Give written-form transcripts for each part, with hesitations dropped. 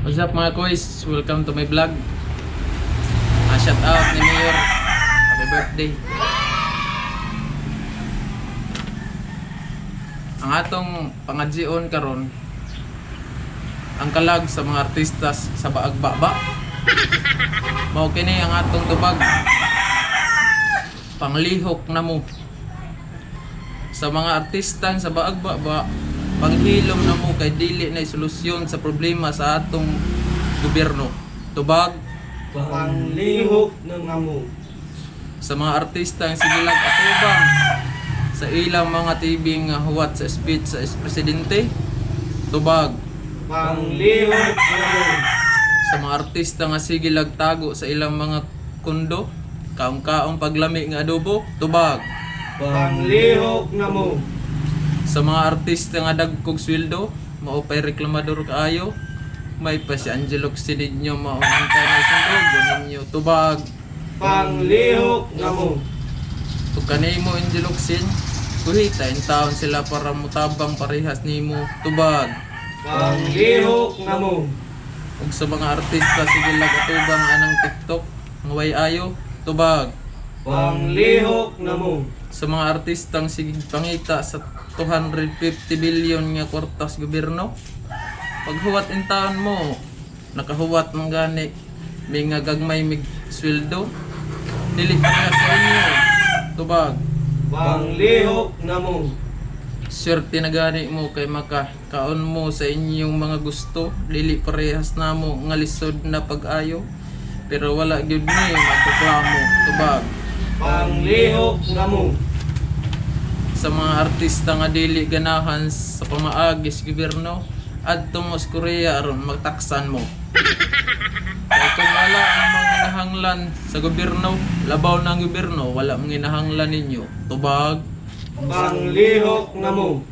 What's up, mga koys? Welcome to my vlog. Shout out ni Mayor. Happy birthday. Ang atong pangadjion karon, ang kalag sa mga artista sa Baagbaba. Mao kini ang atong tubag. Panglihok na mo. Sa mga artista sa Baagbaba, panghilom na mo kay dili na solusyon sa problema sa atong gobyerno. Tubag. Panglihok ng amo. Sa mga artista ang sigilag atubang sa ilang mga TV nga huwat sa speech sa presidente. Tubag. Panglihok ng amo. Sa mga artista nga sige tago sa ilang mga kundo, kaong-kaong paglami nga adobo. Tubag. Panglihok na mo. Sa mga artista nga dagkog sweldo, mao pay reklamador kaayo, may pa si Angelo Xinidnyo mao ang na isang ninyo. Tubag. Panglihok na mo. Ug kanimo, Angelo Xin, kuhita in taon sila para mutabang parehas nimo. Tubag. Panglihok na mo. Ug sa mga artista sige atubang anang TikTok nga way ayo. Tubag. Panglihok na mo. Sa mga artistang sige pangita sa 250 billion nga kwartas gobyerno, paghuwat in taon mo, nakahuwat man gani may nga gagmay mig sweldo, dili pa nga sa inyo. Tubag. Panglihok na mo. Swerte na gani mo kay maka kaon mo sa inyong mga gusto, dili parehas namo nga lisod na pag-ayo, pero wala gyud ni magreklamo. Tubag. Panglihok na mo. Sa mga artista nga dili ganahan sa pamaagi sa gobyerno, adto mo sa Korea aron magtaksan mo. Kay kung wala ang mga nahanglan sa gobyerno, labaw na ang gobyerno, wala mga nahanglan ninyo. Tubag. Panglihok na mo.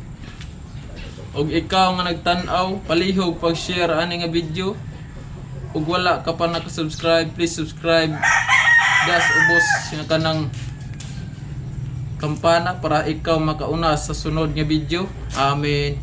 Og ikaw nga nagtan-aw, palihog pag-share ani nga video. Ug wala ka pa naka-subscribe, please subscribe. Das ubos nga kanang kampana para ikaw makauna sa sunod nga video. Amen.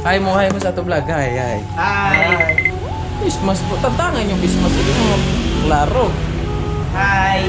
Hi mo sa ato vlog. Hi, hi. Hi. Christmas po. Tatangan yung Christmas. Hindi mo klaro. Hi.